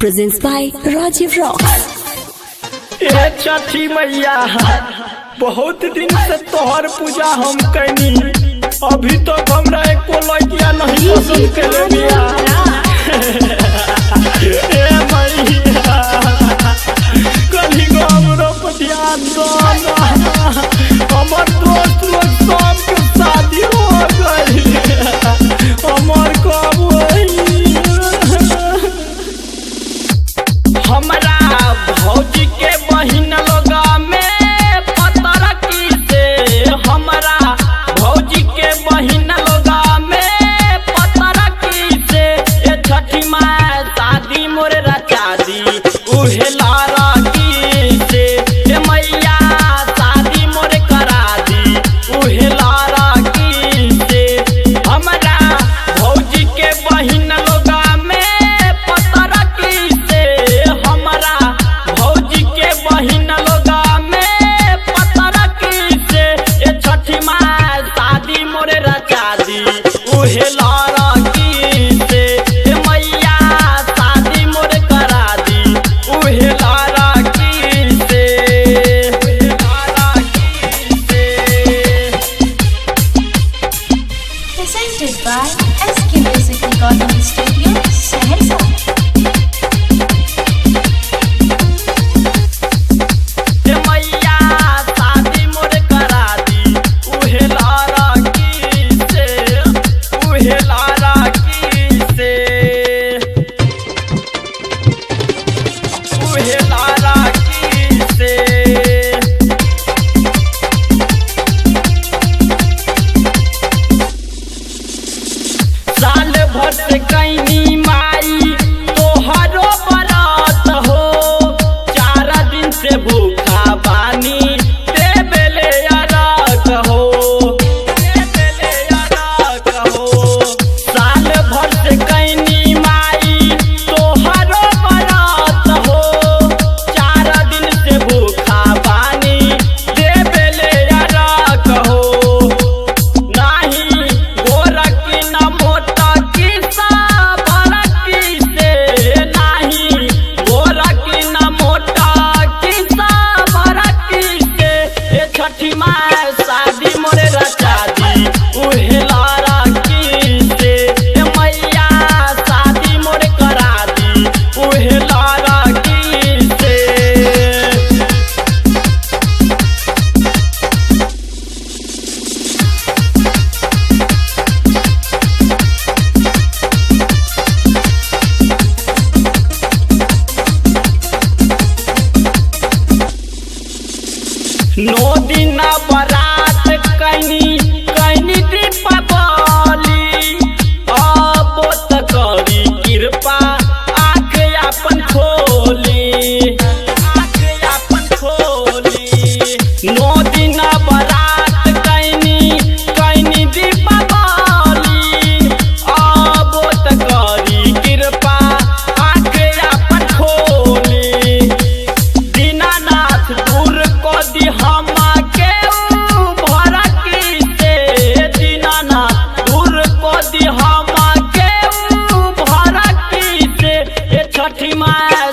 Presents by Rajiv Rocks. ए छठी मैया, बहुत दिन से तोहर पूजा हम कैनी, अभी तक हमरा एको लड़किया नहीं पसंद कैले बिया। ए मैया, कभी गो हमरो पर ध्यान दो ना। हमर दोस्त लोग सबके शादी हो गई, हमर कब होई? हमरा भौजी के बहिन लोग में पतरकी से, हमरा भौजी के बहिन लोग में पतरकी से, ए छठी माँ शादी मोर रचा दी उहे लड़की से, ए मैया शादी मोर करा दी उहे लड़की से। हमरा भौजी के बहिन लोग में पतरकी से, हमरा भौजी के बहिन लोग में पतरकी से, ए छठी माँ शादी मोरे रचा दी उहे लड़की से, ए मैया शादी मोरे करा दी उहे लड़की से, उहे लड़की से। Presented by SK Music Recording Studio, Saharsa. ए मैया शादी मोर करा दी उहे लड़की से, उहे लड़की से, उहे लड़की से। साल भर से कैनी माई तोहरो बरात हो, 4 दिन से भूखा बानी ते बेले अरक हो, ते बेले अरक हो। साल भर से कैनी माई तोहरो बरात हो, 4 दिन से भूखा बानी ते बेले अरक हो। नाही गोरकी न मोटा की साबरकी से, नाही गोरकी न मोटा की साबरकी से, ए छठी माँ शादी मोरे रचा दी उहे लड़की से, ए मैया शादी मोरे करा दी उहे लड़की से। 9 दिन बरात कैनी कैनी दीपावली, अब त करी कृपा आँख अपन खोली, आँख अपन खोली। 9 दिन बरात कैनी कैनी दीपावली, अब त करी कृपा आँख अपन खोली। दीनानाथ दूर को दी हमा के भरकी से, दीनानाथ दूर को दी हमा के भरकी से, ए छठी माँ